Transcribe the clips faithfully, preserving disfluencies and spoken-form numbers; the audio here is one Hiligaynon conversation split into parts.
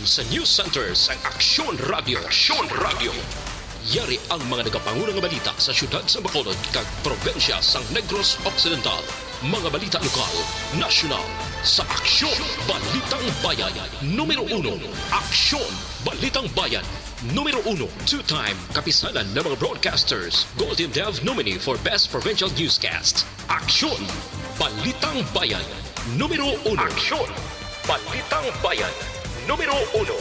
Sa News Center sang Aksyon Radio. Aksyon Radio. Yari ang mga nagapanguna nga balita sa siyudad sa Bacolod kag probinsya sang Negros Occidental. Mga balita lokal, nasyonal, sa Aksyon Balitang Bayan. Numero uno, Aksyon Balitang Bayan. Numero uno, two-time kapisanan ng mga broadcasters, Golden Dove nominee for Best Provincial Newscast. Aksyon Balitang Bayan, numero uno. Aksyon Balitang Bayan, numero uno.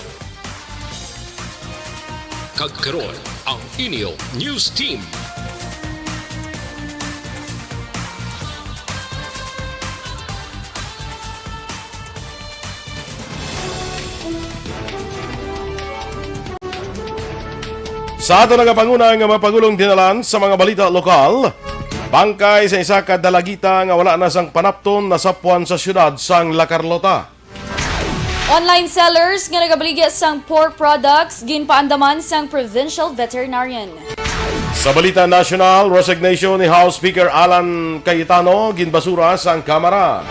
Kag karon, ang inyo news team. Sa ato nagapanguna nga mga pangulong dinalan sa mga balita lokal, bangkay sa isa ka dalagita nga wala na sang panapton nasapwan sa siyudad sang La Carlota. Online sellers nga nagabaligya sang pork products ginpaandaman sang provincial veterinarian. Sa balita nasyonal, resignation ni House Speaker Alan Cayetano ginbasura sang Kamara.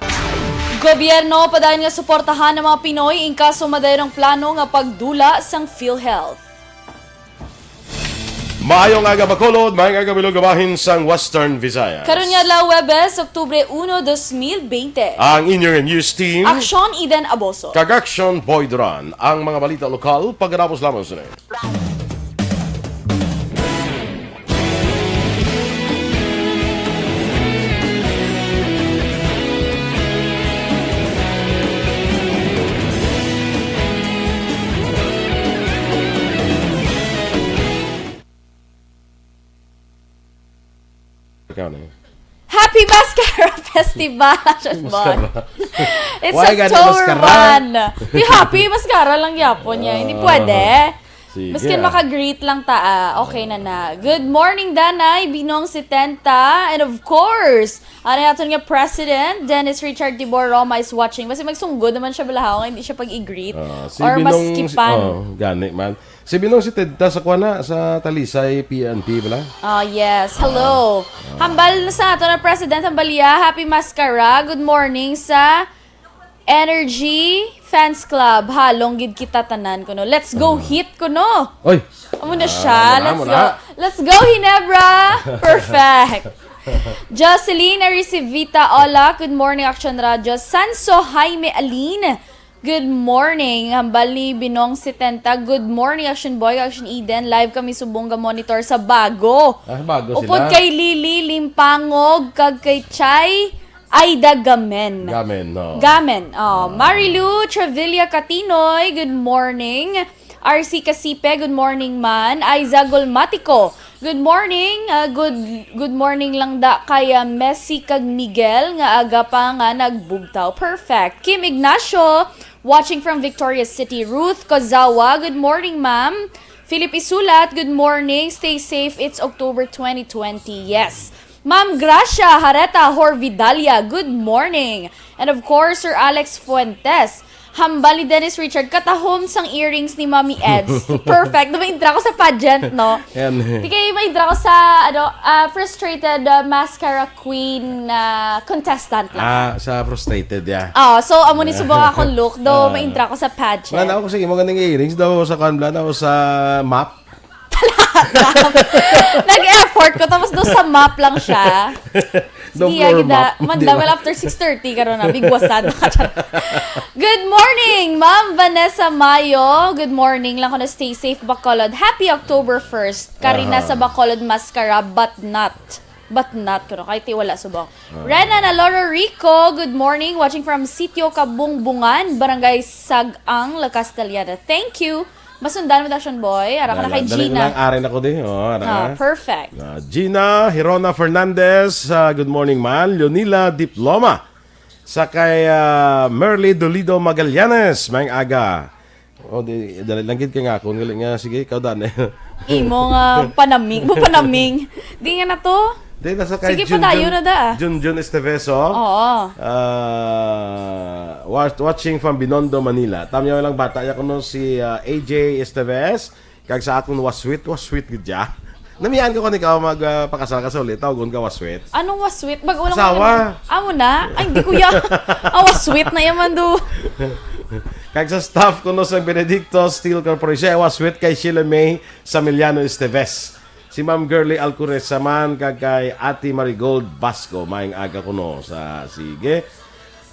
Gobyerno padayon nga suportahan ang mga Pinoy in kaso madayong plano nga pagdula sang PhilHealth. Maayong aga, Bacolod. Maayong aga, bilog nga bahin sang Western Visayas. Karon nga adlaw, Huwebes, Oktubre uno, dos mil bente. Ang inyo news team, Aksyon Eden Aboso. Kag Aksyon Boy Duran. Ang mga balita lokal, pagkatapos lamang sini. Ikaw na yun. Happy Mascara Festival, Action Boy. Mascara. It's Why gani October mascara? one. Di happy, mascara lang yapon niya. Hindi Ah. pwede. Sige, Maskin ah. maka-greet lang ta, ah, okay na na. Good morning, Danay, Binong Setenta, and of course, ang aton nga President, Dennis Richard Tibor Roma is watching. Basi magsunggod naman siya balahaw nga hindi siya pag-i-greet Ah, si or Binong si- maskipan. Oh, gani man. Si Binong Setenta sa kuan na, sa Talisay P N P bala? Oh, yes. Hello. Ah, ah. Hambal sa ato na President Hambalia, happy mascara. Good morning sa Energy Fans Club. Halong gid kita tanan kuno. Let's go Ah. hit kuno. Oy. Amo na Ah, siya. amo na, Let's amo go. na. Let's go, Ginebra. Perfect. Jocelyn Aricivita, hola. Good morning, Action Radio. Sanso Jaime Aline. Good morning. Hambal ni Binong Setenta. Good morning, Action Boy, Action Eden. Live kami subong ga monitor sa bago. Ah, bago Upod sila. kay Lily Limpangog, kag kay Chay Aida Gamen. Gamen, no. Gamen. Oh, Ah. Marilu Trevilla Katinoy, good morning. R C Casipe, good morning man. Aiza Golmatico, good morning. Ah, good, good morning lang da kay, ah, Messi kag Miguel nga aga pa nga nagbugtaw. Perfect. Kim Ignacio, watching from Victoria City. Ruth Kozawa, good morning, ma'am. Philip Isulat, good morning. Stay safe. It's October twenty twenty. Yes. Ma'am Gracia Hareta Horvidalia, good morning. And of course, Sir Alex Fuentes. Hambal ni Dennis Richard, katahom sang earrings ni Mami Eds. Perfect. Diba, intra ko sa pageant, no? Yan. Di kayo maintra ko sa, ano, ah, frustrated, ah, mascara queen, ah, contestant lang. Ah, sa frustrated, yeah. Oh, so, amo ni subong akong look, daw Ah. maintra ko sa pageant. Wala na ako, sige, mo ganing earrings daw sa kuan, bla, daw sa map. Nag-effort ko, tapos doon sa map lang siya. No Sige, floor gida. map. Manda, Di ba? well, after six thirty, karon na, bigwasan. Good morning, Ma'am Vanessa Mayo. Good morning lang ko na, stay safe, Bacolod. Happy October first. Karina Aha. sa Bacolod Mascara, but not. But not, kuno, kahit wala subong. Ah. Rena Naloro Rico, good morning. Watching from Sitio Kabungbungan, Barangay Sag-ang, La Castellana. Thank you. Masundan mo, Dashan Boy. Ara ka na Wala, kay dali Gina. lang, ari na ko di. Oh, ara. Ah, perfect. Ah, Gina Hirona Fernandez, ah, good morning, man. Leonila Diploma. Sa kay, ah, Merly Dolido Magallanes, maayong aga. Oh, di, dali lang gid kay nga ako. Ang galing nga, sige, ikaw, Dane. Imo nga panaming. Mo panaming. Di nga na to. Di, nasa kay Sige, Jun, padayon Jun, na da, ah. Jun, Jun Esteveso. Oo. Ah, wa-, watching from Binondo, Manila. Tamyaw lang bata ya kuno si, ah, A J Esteves. Kag sa akon, was sweet, was sweet gid ya. Namian ko kung ikaw mag, ah, pakasal ka sa uli, tawgon ka was sweet. Anong was sweet? Bag-o lang Asawa. Amo na? Ay, hindi, kuya. Ah, was sweet na yaman do. Kag sa staff kuno sa Benedicto Steel Corporation, I was with kay Sheila May Samiliano Esteves. Si Ma'am Girly Alcuresa man kag kay Ate Marigold Basco. Maayong aga kuno sa, sige.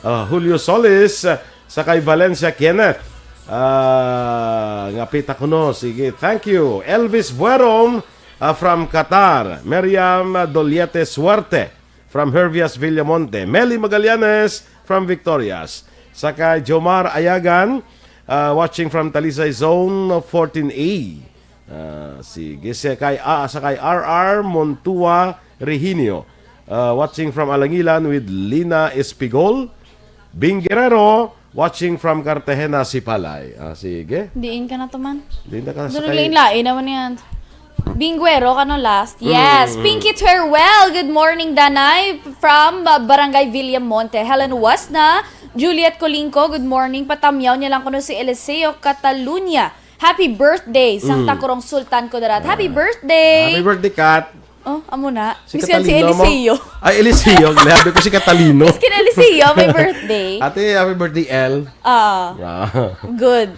Ah, Julio Solis, sa kay Valencia Kenneth. Ah, nga pita kuno. Sige, thank you. Elvis Buerom, ah, from Qatar. Miriam Doliete Suerte from Hervias Villamonte. Meli Magallanes from Victorias. Sa kay Jomar Ayagan, ah, watching from Talisay Zone fourteen A. Ah, sige, sa kay, ah, sa kay R R Montua Reginio, ah, watching from Alangilan with Lina Espigol. Bing Guerrero, watching from Cartagena, Sipalay. Ah, sige. Diin ka na to man? Diin na ka sa Doon kay lain-lain naman yan. Bing Guerrero, kano last? Yes. Mm, mm. Pinky Teruel, good morning, Danay. From, uh, Barangay Villamonte. Helen Wasna, Juliet Colingco, good morning. Patamyaw niya lang kuno si Eliseo Catalunya. Happy birthday sang Mm. Takurong Sultan Kudarat. Happy Ah. birthday! Happy birthday, Kat. Oh, amo na. Si Miskan si Catalino mo? Eliseo. Ay, Eliseo. Grabe ko si Catalino. Miskan Eliseo, may birthday. Ate, happy birthday, El. Ah. Ah. Good.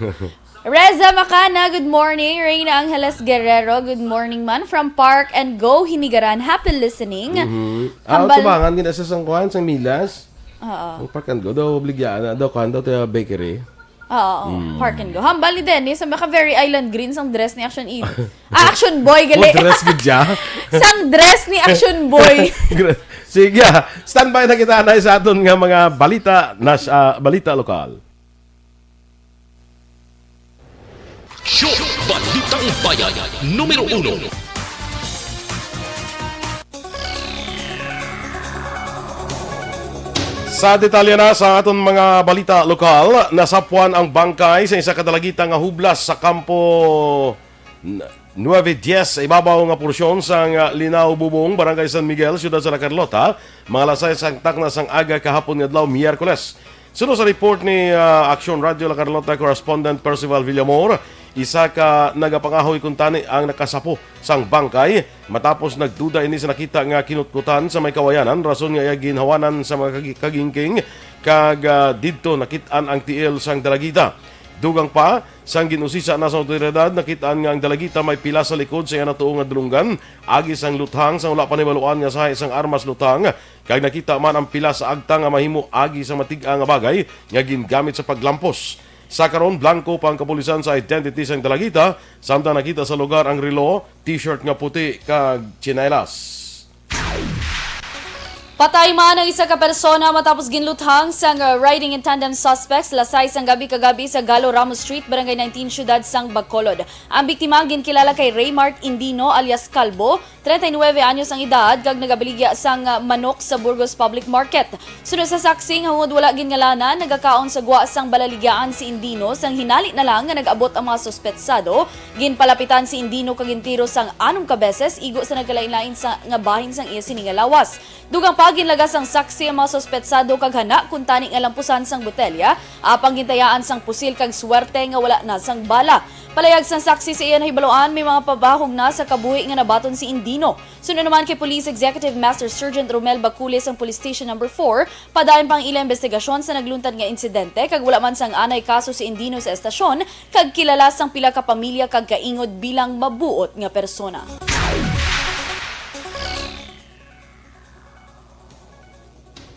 Reza Macana, good morning. Reyna Angeles Guerrero, good morning man. From Park and Go, Hinigaran. Happy listening. Mhm. Ah, Hambal- tubangan gina sa sangkuan, sang Milas. Oo. Ang Park and Go, daw obligya na, daw kuan, daw tayo bakery. Oo, Mm. Park and Go. Hambal ni Dennis, ang maka very island green sang dress ni Action Eve. Ah, Action Boy, gali. Oh, dress gid siya? Sang dress ni Action Boy. Gra-, sige, ah. Standby na kita na sa aton nga mga balita, nas-, ah, balita lokal. Show, Balitang Bayan, numero uno. Sa detalye na sa aton mga balita lokal, nasapwan ang bangkay sa isa ka dalagita nga hublas sa kampo n-, nueve diez sa ibabaw nga porsyon sang, ah, Linao Bubong, Barangay San Miguel, Siyudad sa La Carlota, mga alas sais sang takna sang aga kahapon nga adlaw, Miyerkules. Suno sa report ni, ah, Aksyon Radyo La Carlota correspondent Percival Villamor, isa ka nagapangahoy kuntani ang nakasapo sang bangkay matapos nagduda ini sa nakita nga kinutkutan sa may kawayanan, rason nga iya ginhawanan sa mga kagi-, kagingking kag, ah, didto nakit-an ang tiil sang dalagita. Dugang pa, sang gin-usisa na sa awtoridad, nakit-an nga ang dalagita may pila sa likod sa iya natuo nga dulonggan, agi sang luthang sang wala pa nahibaluan nga sahi sang armas luthang, kag nakita man ang pila sa agtang nga mahimo agi sang matig-a nga bagay nga gingamit sa paglampos. Sa karon, blanko pa ang kapulisan sa identity sang dalagita, samtang nakita sa lugar ang relo, t-shirt nga puti, kag tsinelas. Patay man ang isa ka persona matapos ginluthang sang, uh, riding in tandem suspects alas sais sang gabi kagabi sa Galo Ramos Street, Barangay nineteen, Siyudad sang Bacolod. Ang biktima ginkilala kay Raymart Indino alias Kalbo, treinta y nueve anyos ang edad, kag nagabaligya sang, uh, manok sa Burgos Public Market. Suno sa saksi nga hangod wala gingalanan, nagakaon sa gwa sang balaligyaan si Indino, sang hinali na lang nga nag-abot ang mga suspetsado. Ginpalapitan si Indino kag gintiro sang anom ka beses, igo sa nagkalain-lain sa, nga bahin sang iya sini nga lawas. Dugang pa, ginlagas sang saksi ang mga suspetsado kag hana kuntani nga lampusan sang botelya, apang gintayaan sang pusil kag swerte nga wala na sang bala. Palayag sang saksi, sa iya nahibaluan, may mga pabahog na sa kabuhi nga nabaton si Indino. Suno naman kay Police Executive Master Sergeant Romel Bacule sang Police Station Number Four, padayon pa ang ila investigasyon sa nagluntad nga insidente, kag wala man sang anay kaso si Indino sa estasyon, kag kilala sang pila ka pamilya kag kaingod bilang mabuot nga persona.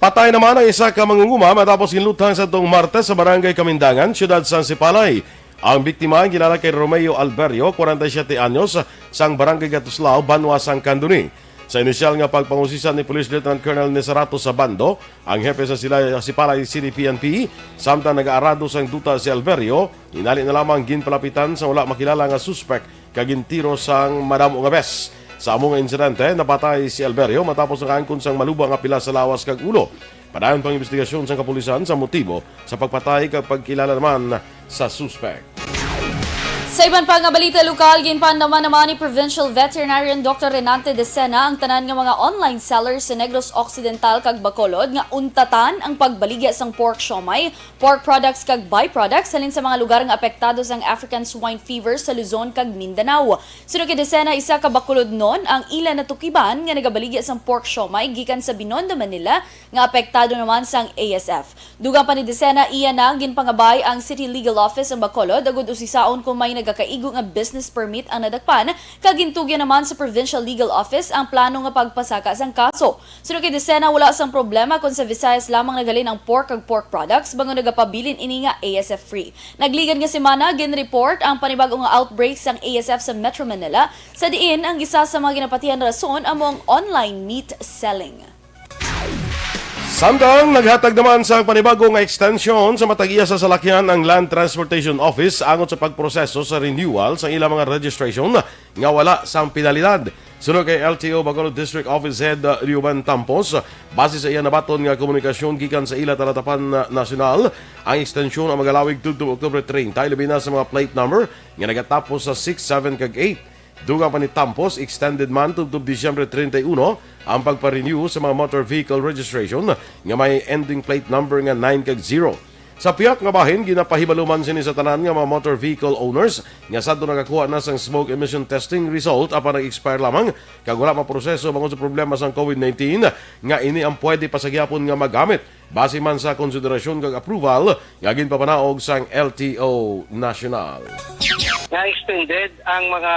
Patay naman ang isa ka mangunguma matapos ginluthang sa tong Martes sa Barangay Kamindangan, Siyudad sang Sipalay. Ang biktima ang kilala kay Romeo Alberio, kwarenta y siyete anyos, sang Barangay Gatuslao, Banwa sang Candoni. Sa inisyal nga pagpangusisa ni Police Lieutenant Colonel Nisarato Sabando, ang hepe sa sila, Sipalay City P N P, samtang nag-aarado sang duta si Alberio, inali na lamang ginpalapitan sa wala makilala nga suspek kag gintiro sang madamo nga bes. Sa amo nga insidente, napatay si Alberio matapos nakaangkon sang maluba nga pila sa lawas kag ulo. Padayon pang imbestigasyon sang kapulisan sa motibo sa pagpatay kag pagkilala naman sa suspek. Sa iban pa nga balita lokal, ginpaandaman naman ni Provincial Veterinarian Doctor Renante Decena ang tanan nga mga online sellers sa Negros Occidental kag Bacolod nga untatan ang pagbaligya sang pork siomai, pork products kag byproducts halin sa mga lugar nga apektado sang African Swine Fever sa Luzon kag Mindanao. Suno kay Decena, isa ka Bacolodnon ang ila natukiban nga nagabaligya sang pork siomai gikan sa Binondo, Manila nga apektado naman sang A S F. Dugang pa ni Decena, iya na ginpangabay ang City Legal Office sang Bacolod agud usisaon kon may nagakaigo nga business permit ang nadakpan, kag gintugyan naman sa Provincial Legal Office ang plano nga pagpasaka sang kaso. Suno kay Decena, wala sang problema kon sa Visayas lamang naghalin ang pork kag pork products, bangod nagapabilin ini nga A S F free. Nagligad nga semana, ginreport ang panibag-o nga outbreak sang A S F sa Metro Manila, sa diin ang isa sa mga ginapatihan rason amo ang online meat selling. Samtang naghatag naman sa panibago nga extension sa matag-iya sa salakyan ang Land Transportation Office angot sa pagproseso sa renewal sa ilang mga registration nga wala sang penalidad. Suno kay L T O Bacolod District Office Head, uh, Ruben Tampos, base sa iya nabaton nga komunikasyon gikan sa ila talatapan na nasyonal, ang extension ang magalawig tubtob October treinta, ilabi na sa mga plate number nga nagatapos sa six, seven, kag eight. Dugang pa ni Tampos, extended man tubtob Disyembre treinta y uno ang pagpa-renew sa mga motor vehicle registration nga may ending plate number nga nine kag zero. Sa pihak nga bahin, ginapahibalo man sini sa tanan nga mga motor vehicle owners nga sadto nakakuha na sang smoke emission testing result apan nag-expire lamang kag wala maproseso bangod sa problema sang COVID nineteen, nga ini ang pwede pa sa gihapon nga magamit base man sa konsiderasyon kag approval nga ginpapanaog sang L T O National. Nga extended ang mga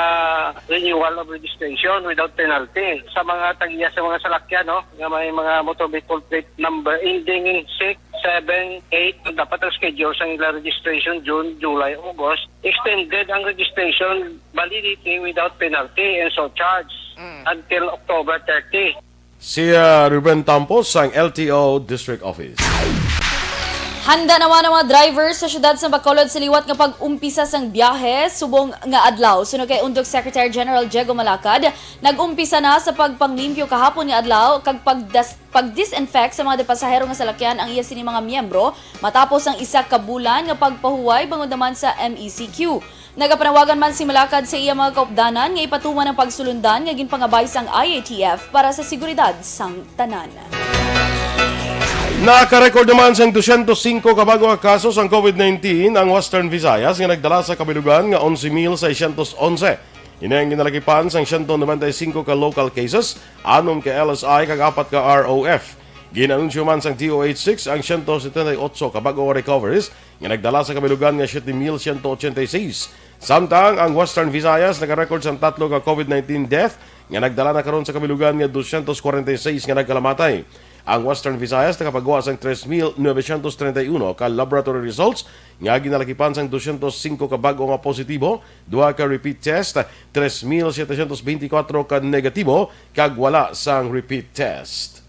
renewal of registration without penalty sa mga tag-iya sa mga salakyan, no, nga may mga motor vehicle plate number ending six, seven, eight. Dapat ang schedule sa ila registration June, July, August. Extended ang registration validity without penalty and surcharge Mm. until October thirty. Si, ah, Ruben Tampos sang L T O District Office. Handa naman ang mga driver sa siyudad sa Bacolod sa liwat nga pag-umpisa sang biyahe subong nga adlaw. Suno kay Undok Secretary General Diego Malacad, nag-umpisa na sa pagpanglimpyo kahapon nga adlaw kag pagdas-, pag-disinfect sa mga pasahero nga salakyan ang iya sini mga miyembro matapos ang isa ka bulan nga pagpahuway bangod naman sa M E C Q. Nagapanawagan man si Malacad sa iya mga kaupdanan nga ipatuman ang pagsulundan nga ginpangabay sang I A T F para sa seguridad sang tanan. Nakarecord naman sang dosyentos singko ka bag-o nga kaso sang COVID nineteen ang Western Visayas, nga nagdala sa kabilugan nga onse mil seiscientos onse. Ini ang ginalakipan sang siyento nobenta y singko ka local cases, anom ka L S I kag apat ka R O F. Gin-anunsyo man sang D O H six ang siyento setenta y otso ka bag-o nga recoveries nga nagdala sa kabilugan nga siyete mil siyento ochenta y seis. Samtang ang Western Visayas naka-record sang tatlo ka COVID nineteen death nga nagdala na karon sa kabilugan nga dosyentos kwarenta y seis nga nagkalamatay. Ang Western Visayas nakapagwa sang tres mil novecientos treinta y uno ka laboratory results nga ginalakipan sang dosyentos singko ka bag-o nga positibo, duha ka repeat test, tres mil setecientos veinticuatro ka negatibo, kag wala sang repeat test.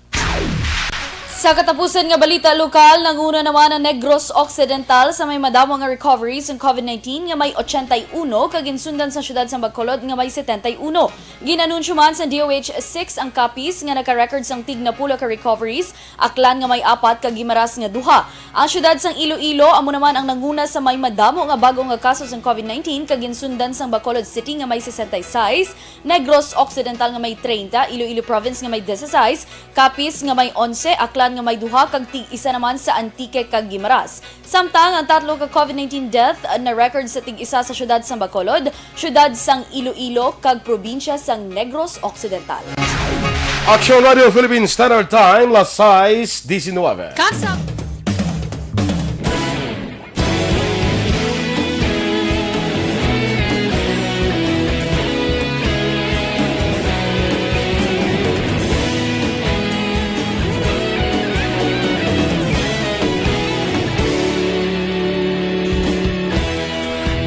Sa katapusan nga balita lokal, nanguna naman ang Negros Occidental sa may madamo nga recovery sang COVID nineteen nga may ochenta y uno kag ginsundan sa siyudad sa Bacolod nga may setenta y uno. Gin-anunsyo man sa D O H six ang Capiz nga naka-record sang tig napulo ka recoveries, Aklan nga may apat kag Guimaras nga duha. Ang siyudad sang Iloilo amo naman ang nanguna sa may madamo nga bag-o nga kaso sang COVID nineteen kag ginsundan sang Bacolod City nga may sesenta y seis, Negros Occidental nga may treinta, Iloilo Province nga may dieciséis, Capiz nga may onse, Aklan nga may duha, kag tig-isa naman sa Antique kag Guimaras. Samtang ang tatlo ka COVID nineteen death na record sa tig-isa sa siyudad sang Bacolod, siyudad sang Iloilo, kag probinsya sang Negros Occidental. Aksyon Radio Philippine Standard Time, las sais diecinueve. Kag sa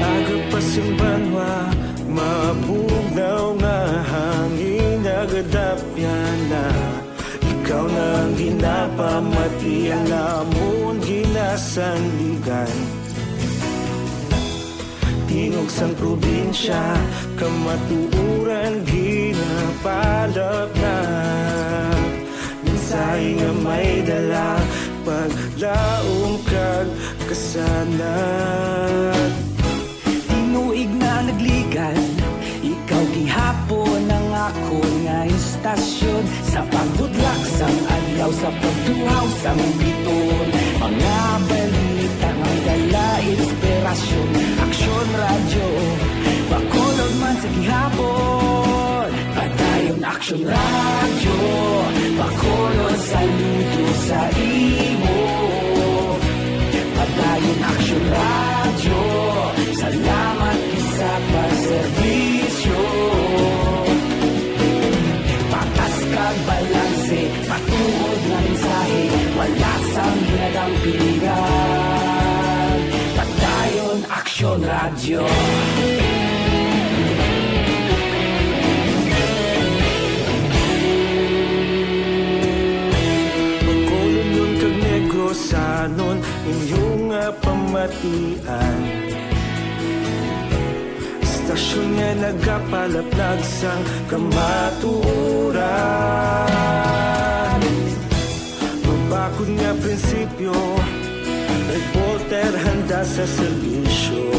Aga pa sing banwa, mabugnaw nga hangin, nagadapyan na. Ikaw na ang ginapamati, ang amon ginasandigan. Tingog sang probinsya, kamatuoran ginapalap na. Mensahe nga may dala, paglaom kag kasanag. Tinuig na Radyo, Bacolod man sa gihapon. Padayon Aksyon Radyo, Bacolod saludo sa imo. Padayon Aksyon Radyo, salamat gid sa pagserbisyo. Patas kag balanse, matuod nga mensahe, wala sang ginadampigan. Padayon Aksyon Radyo. Bacolodnon kag Negrosanon, inyo nga pamatian. Istasyon nga nagapalaplag sang kamatuoran. Mabakod nga prinsipyo, reporter handa sa serbisyo.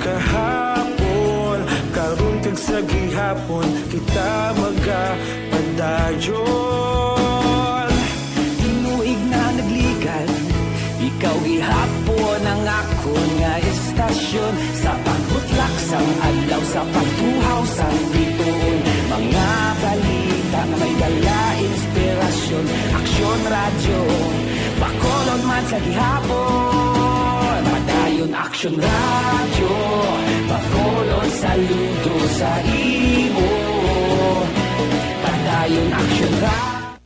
Kahapon, karon kag sa gihapon, kita magapadayon. Tinuig na nagligan, ikaw gihapon ang akon nga istasyon. Sa pagbutlak sang adlaw, sa pagtuhaw sang bituon, mga balita nga may dala inspirasyon. Aksyon Radyo, Bacolod man sa gihapon. Padayon Aksyon Radyo, Bacolod saludo sa imo. Padayon Aksyon Radyo.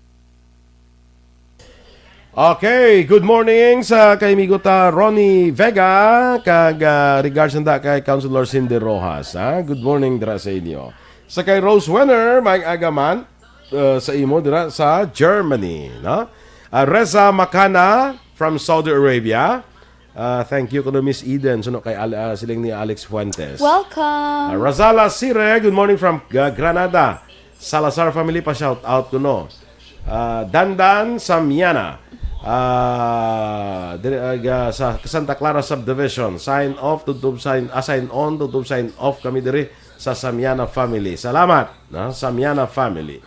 Okay, good morning sa kay amigo ta Ronnie Vega, kag, ah, regards nanda kay Councilor Cindy Rojas, ha? Good morning dira sa inyo. Sa kay Rose Wenner, may agaman, uh, sa imo dira sa Germany, no? Ah, Reza Makana from Saudi Arabia. Ah, thank you kuno Miss Eden, suno kay Al-, ah, siling ni Alex Fuentes. Welcome. Ah, Razala Sire, good morning from Ga-, Granada. Salazar family pa shout out kuno. Ah, Dandan Samiana. Ah, diri, ah, ga-, sa Santa Clara Subdivision. Sign off, tubtob sign, ah, sign on, tubtob sign off kami diri sa Samiana family. Salamat, no? Samiana family.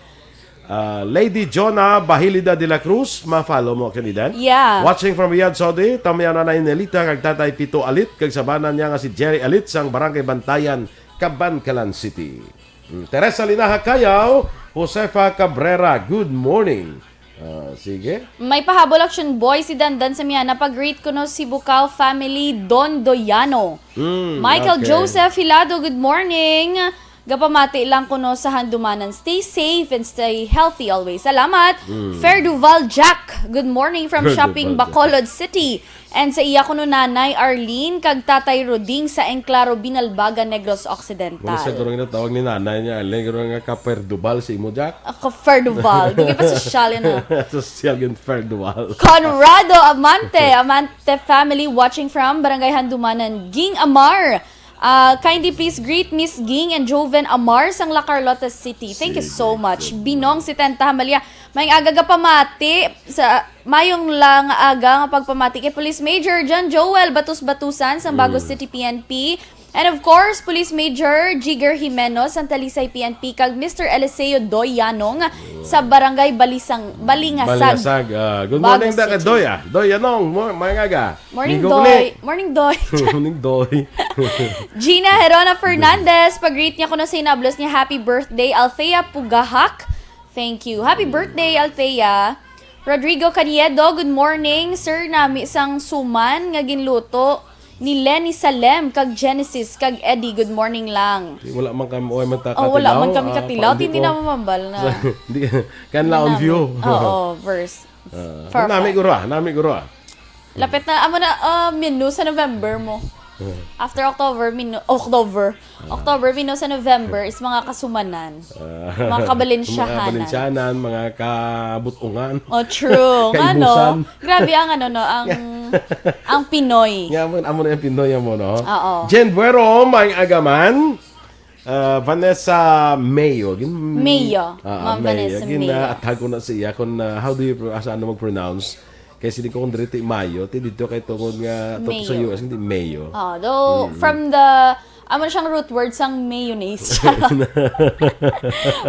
Ah, Lady Jonah Bahilida de la Cruz, ma-follow mo kini din. Yeah. Watching from Riyadh, Saudi, Tamya Nanay Nelita, kag Tatay Pito Alit, kag sabanan niya nga si Jerry Alit sang Barangay Bantayan, Kabankalan City. Mm, Teresa Linaha Kayaw, Josefa Cabrera, good morning. Ah, sige. May pahabol action boy si Dandan Samiana, pag-greet kuno si Bukaw family, Don Doyano. Mm, Michael okay. Joseph Hilado, good morning. Gapamati lang kuno sa Handumanan. Stay safe and stay healthy always. Salamat. Mm. Fair Duval Jack, good morning from Fair Shopping Duval Jack. Bacolod City. And sa iya kuno Nanay Arlene kag Tatay Roding sa Enclaro, Binalbagan, Negros Occidental. Ano sa guro nga tawag ni Nanay niya Arlene? Guro nga ka-Fair Duval si imo, Jack? Ako, Fair Duval. Di pa sosyal yun, ah. Sosyal yun, Fair Duval. Conrado Amante, Amante family watching from Barangay Handumanan, Ging Amar. Ah, kindly please greet Miss Ging and Joven Amar sang La Carlota City. Thank you so Sige, much. Sige. Binong Setenta Hamalia. May aga gapamati sa mayong lang aga nga pagpamati kay Police Major John Joel Batus Batusan sang Bago Mm. City P N P. And of course, Police Major Jigger Jimeno sang Talisay P N P kag Mister Eliseo Doy Yanong sa Barangay Balisang, Balingasag. Balingasag. Ah, good Bago morning, Doy, City. Doy, ah. Doy Yanong, mo-, mayong aga. Morning, Minggo Doy. Kuli. Morning, Doy. Morning, Doy. Gina Herona Fernandez, pag-greet niya kuno sa hinablos niya, "Happy birthday, Althea Pugahak." Thank you. Happy birthday, Althea. Rodrigo Caniedo, good morning. Sir, nami sang suman nga ginluto ni Lenny Salem kag Genesis kag Eddie, good morning lang. Di, wala man kami, wala man ta Oh, wala katilaw. man kami Ah, katilaw. pa-, Hindi hindi ko na mamambal na. Sa, hindi, kan laon Nami. view. Oo, verse. Ah, For nami fun. guro, ah, nami guro, ah. Lapit na, amo na, ah, menu sa November mo. Ah. After October, menu, October. Ah. October, menu sa November is mga kasumanan. Ah. Mga kabalensyahanan. Mga kabalensyahanan, mga kabutungan. Oh, true. Nga, no? Kaibusan. Grabe ang, ano, no, ang, ang Pinoy. Nga, amo, amo na yung Pinoy, amo, no? Oo. Jen Buero, may agaman. Ah, Vanessa Mayo. Gin-, Mayo. Ah, Ma'am Mayo. Vanessa Mayo. Gina-attack ko na siya kung, ah, how do you pro-, asa, ano mag-pronounce? Kay sini ko kung diri ti Mayo, ti dito kay tungod nga to sa Mayo. U S, hindi Mayo. Oh, though, Mm. from the, Amo siyang root word sang mayonnaise.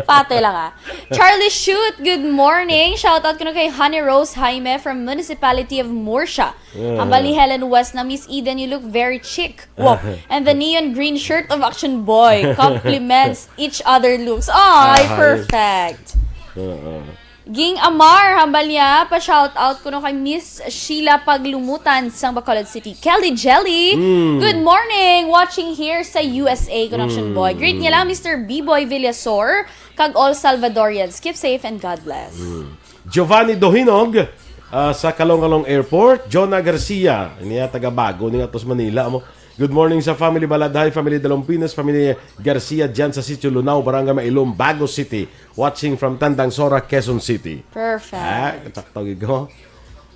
Pate lang, ah. Charlie Shoot, good morning. Shout out ko na kay Honey Rose Jaime from Municipality of Murcia. Yeah. Hambal ni Helen West na, "Miss Eden, you look very chic." Wow. And the neon green shirt of Action Boy complements each other looks. Ay, ah, perfect. Oo. Ging Amar, hambal niya, pa-shout out ko no kay Miss Sheila Paglumutan sang Bacolod City. Kelly Jelly, mm, good morning. Watching here sa U S A, Connection, mm, Boy. Greet niya lang, Mister B-Boy Villasor, kag all Salvadorians. Keep safe and God bless. Mm. Giovanni Dohinog, ah, sa Calongalong Airport. Jonah Garcia, niya taga Bago, niya tos Manila mo. Good morning sa family Baladhay, family Dalompinas, family Garcia dyan sa Sitio Lunao, Barangay Mailom, Bago City. Watching from Tandangsora, Quezon City. Perfect. Ah, sakto gid ko.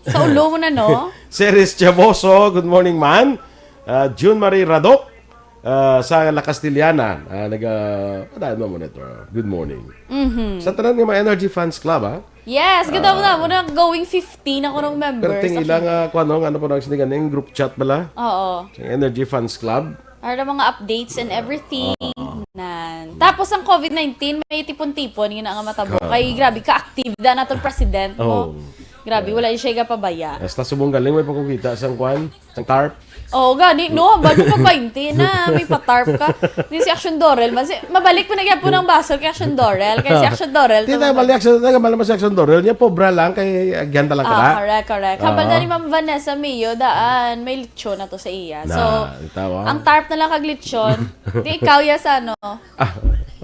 Sa ulo mo na, no? Ceres Chaboso, good morning, man. Ah, June Marie Radok, ah, sa La Castellana. Ah, nag, ah, padaan mo monitor. Good morning. Mhm. Sa tanan nga mga Energy Fans Club, ha? Yes, ganda mo na. Ah. Muna going fifteen ako ng member. Pero ting sa ila nga, kwan, no? Ano po nang sinigan? Yung group chat bala? Oo. Sa Energy Fans Club. Para mga updates and everything. Oo. Nan. Tapos ang covid nineteen, may tipon-tipon, yun ang matabo. Ka- Kay grabe, ka-active da naton president mo. Oh. Grabe, wala siya gapabaya. Hasta subong galing, may pakukita sang kwan, sang tarp. Oo, gani, no? Bago pa bainte na, may pa-tarp ka. Di si Action Dorel, mas, mabalik po na gyapon ang basol kay Action Dorel. Kay si Action Dorel, Di to na mabalik. Balik Action, nagamala mo si Action Dorel. Niya, pobra lang, kay agyan lang ka Ah, na. Correct, correct. Hambal Ah. na ni Ma'am Vanessa Mio, daan, may lechon na to sa iya. So, Na, itaw, ah. ang tarp na lang kag lechon. Di ikaw, ya, sa ano? Ah,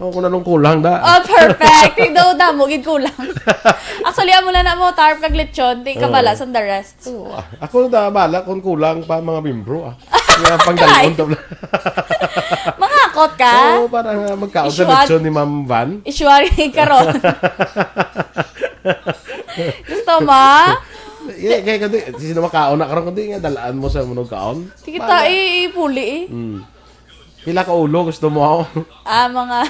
ako na nung kulang da. Oh, perfect. Ikaw, damo, gid kulang. Actually, amo na na mo, tarp kag lechon. Di ka Oo. bala, sa the rest. Oo, ah. Ako na bala kung kulang pa mga membro, ah. Kaya pang Ay. dalon to. Mangakot ka? Oo, para nga magkaon sa Isuwag. lechon ni Ma'am Van. Isuwag karon. Gusto mo? Eh, kaya kundi, sino makaon na karon kundi nga dalaan mo sa munog kaon? Sige Bala. ta, i-, ipuli eh. Hmm. Pila ka ulo gusto mo? Ah, mga,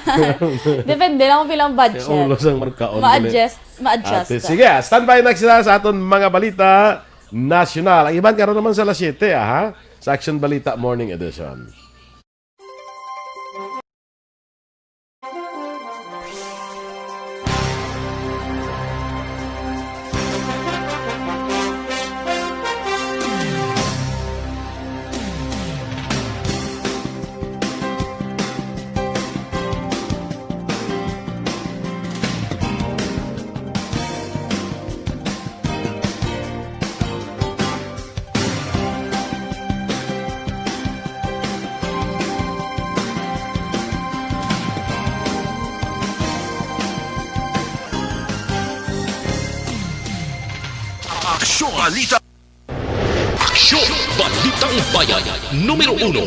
depende lang kung pila ang budget. Ulo sang magkaon, Ma-adjust, ma-adjust Ate, ta. Sige, standby na sila sa aton mga balita nasyonal. Ang iban karon naman sa alas siyete, aha, sa Action Balita Morning Edition. Aksyon Balita. Aksyon Balitang Bayan, numero uno.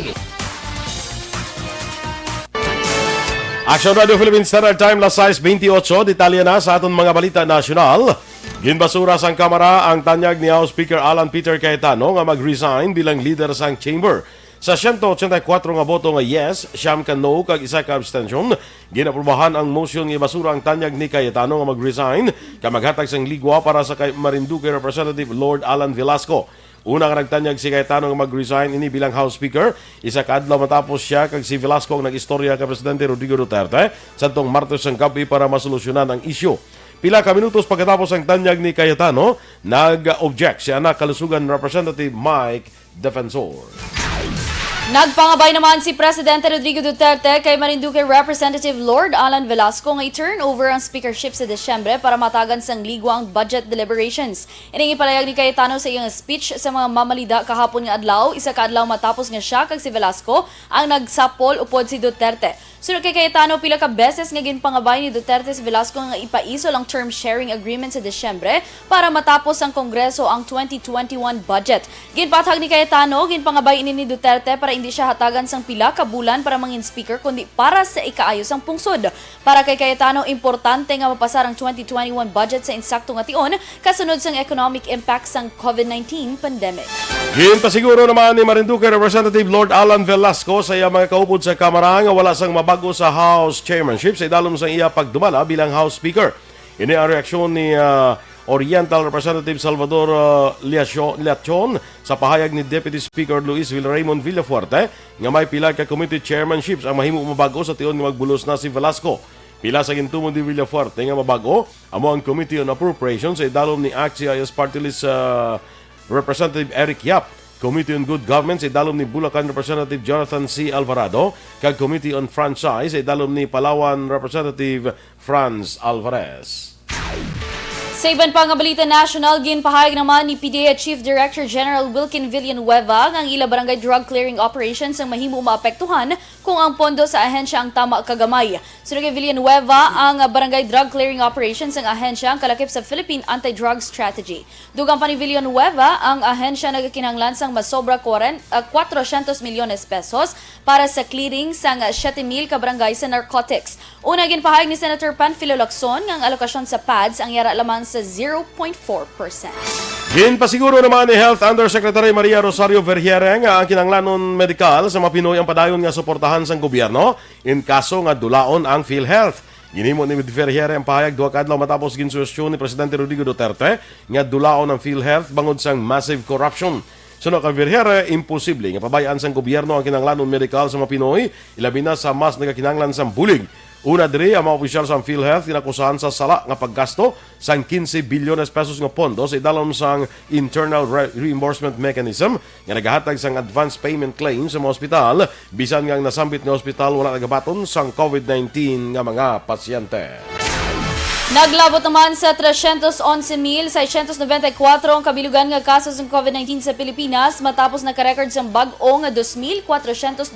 Aksyon Radio Philippine Standard Time, las sais bentiocho. Detalye na sa aton mga balita nasyonal. Ginbasura sang Kamara ang tanyag ni House Speaker Alan Peter Cayetano nga mag-resign bilang leader sang chamber. Sa siyento ochenta y kuwatro nga boto nga yes, siyam ka no, kag isa ka abstention, ginaprobahan ang motion nga ibasura ang tanyag ni Cayetano nga mag-resign kag maghatag sang ligwa para sa kay Marinduque Representative Lord Alan Velasco. Una nga nagtanyag si Cayetano nga mag-resign ini bilang House Speaker, isa ka adlaw matapos siya kag si Velasco ang nag-istorya kay Presidente Rodrigo Duterte sadtong Martes sang gab-i para masolusyonan ang isyu. Pila ka minutos pagkatapos ang tanyag ni Cayetano, nag-object si Anak Kalusugan Representative Mike Defensor. Nagpangabay naman si Presidente Rodrigo Duterte kay Marinduque Representative Lord Alan Velasco nga i-turn over ang speakership sa Disyembre para matagan sang ligwa ang budget deliberations. Ining ipalayag ni Cayetano sa iyang speech sa mga mamalida kahapon nga adlaw, isa ka adlaw matapos nga siya kag si Velasco ang nagsapol upod si Duterte. Suno kay Cayetano, pila ka beses nga ginpangabay ni Duterte si Velasco nga ipaisol ang term sharing agreement sa Disyembre para matapos sang Kongreso ang twenty twenty-one budget. Ginpathag ni Cayetano, ginpangabay ini ni Duterte para indi siya hatagan sang pila ka bulan para mangin speaker, kundi para sa ikaayo sang pungsod. Para kay Cayetano, importante nga mapasar ang twenty twenty-one budget sa insakto nga tion, kasunod sang economic impact sang covid nineteen pandemic. Ginpasiguro naman ni Marinduque Representative Lord Alan Velasco sa iya mga kaupod sa Kamara nga wala sang mabag-o sa House chairmanship sa idalom sang iya pagdumala bilang House Speaker. Ini ang reaksyon ni, ah, Oriental Representative Salvador, uh, Liacio-, Liachon sa pahayag ni Deputy Speaker Luis Vil-, Raymond Villafuerte nga may pila ka committee chairmanships ang mahimo mabag-o sa tion nga magbulos na si Velasco. Pila sa gintumo ni Villafuerte nga mabag-o amo ang Committee on Appropriations sa idalom ni Act C I S Party List, uh, Representative Eric Yap, Committee on Good Government sa idalom ni Bulacan Representative Jonathan C. Alvarado, kag Committee on Franchise sa idalom ni Palawan Representative Franz Alvarez. Sa iban pa nga balita nasyonal, ginpahayag naman ni P D A Chief Director General Wilkin Villanueva nga ang ila barangay drug clearing operations ang mahimo maapektuhan kung ang pondo sa ahensya ang tama kagamay. Suno kay Villanueva, ang barangay drug clearing operations sang ahensya ang kalakip sa Philippine Anti-Drug Strategy. Dugang pa ni Villanueva, ang ahensya nagakinahanglan sang masobra kwarenta, ah, cuatrocientos milyones pesos para sa clearing sang siete mil ka barangay sa narcotics. Una, ginpahayag ni Senator Panfilo Lacson nga ang alokasyon sa pads ang yara lamang sa zero point four percent. Ginpasiguro naman ni Health Undersecretary Maria Rosario Vergeire nga ang kinahanglanon medikal sa mga Pinoy ang padayon nga suportahan sang gobyerno in kaso nga dulaon ang PhilHealth. Ginhimo ni Vergeire ang pahayag duha ka adlaw matapos ginsuhestyon ni Presidente Rodrigo Duterte nga dulaon ang PhilHealth bangod sang massive corruption. Suno kay Vergeire, imposible nga pabay-an sang gobyerno ang kinahanglanon medikal sa mga Pinoy, ilabi na sa mas nagakinahanglan sang bulig. Una diri, ang mga opisyal sa PhilHealth ginakusahan sa sala nga paggasto sang quince bilyones pesos nga pondo sa idalom sang Internal Re-, Reimbursement Mechanism nga nagahatag sang advance payment claim sa mga ospital, bisan nga ang nasambit nga ospital wala nagabaton sang covid nineteen nga mga pasyente. Naglabot naman sa trescientos onse mil seiscientos noventa y cuatro ang kabilugan nga kaso sang covid nineteen sa Pilipinas, matapos naka-record sang bag-o nga dos mil cuatrocientos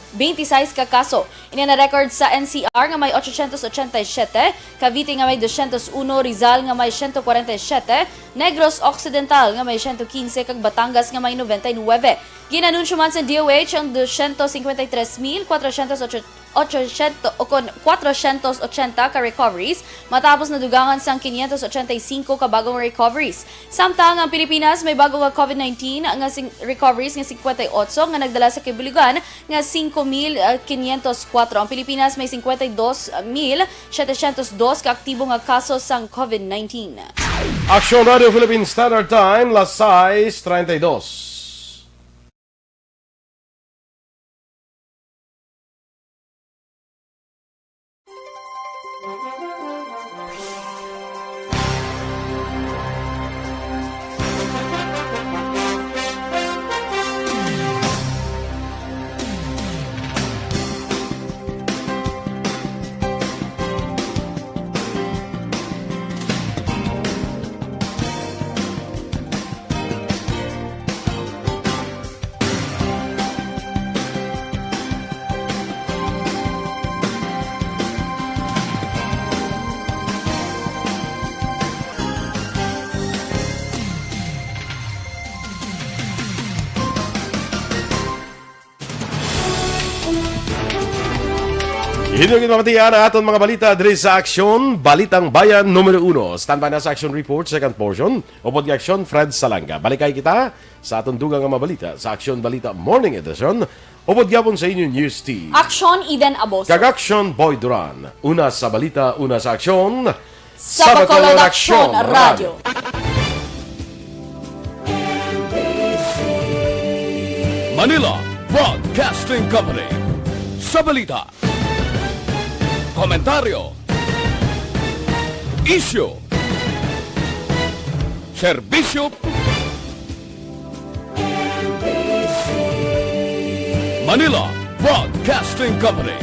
veintiseis ka kaso. Ini na-record sa N C R nga may ochocientos ochenta y siete, Cavite nga may doscientos uno, Rizal nga may ciento cuarenta y siete, Negros Occidental nga may ciento quince, kag Batangas nga may noventa y nuebe. Gin-anunsyo man sa D O H ang doscientos cincuenta y tres mil cuatrocientos ocho, ochocientos, o kon, cuatrocientos ochenta ka recoveries, matapos nadugangan sang quinientos ochenta y cinco ka bagong recoveries. Samtang ang Pilipinas may bago nga covid nineteen nga sing-, recoveries nga cincuenta y ocho nga nagdala sa kabilugan nga cinco mil quinientos cuatro. Ang Pilipinas may cincuenta y dos mil setecientos dos ka aktibo nga kaso sang covid nineteen. Aksyon Radio Philippine Standard Time, las sais treinta y dos. Inyo ginamatian ang aton mga balita diri sa Aksyon, Balitang Bayan numero uno. Standby na sa Aksyon Report, second portion. Upod kay Aksyon, Fred Salanga. Balikay kita sa aton dugang nga mga balita sa Aksyon Balita Morning Edition. Upod gyapon sa inyo News Team. Aksyon, Eden Aboso. Kag Aksyon, Boy Duran. Una sa balita, una sa aksyon. Sa Bacolod Aksyon Radio. Manila Broadcasting Company. Sa balita, komentaryo, isyu, serbisyo. Manila Broadcasting Company.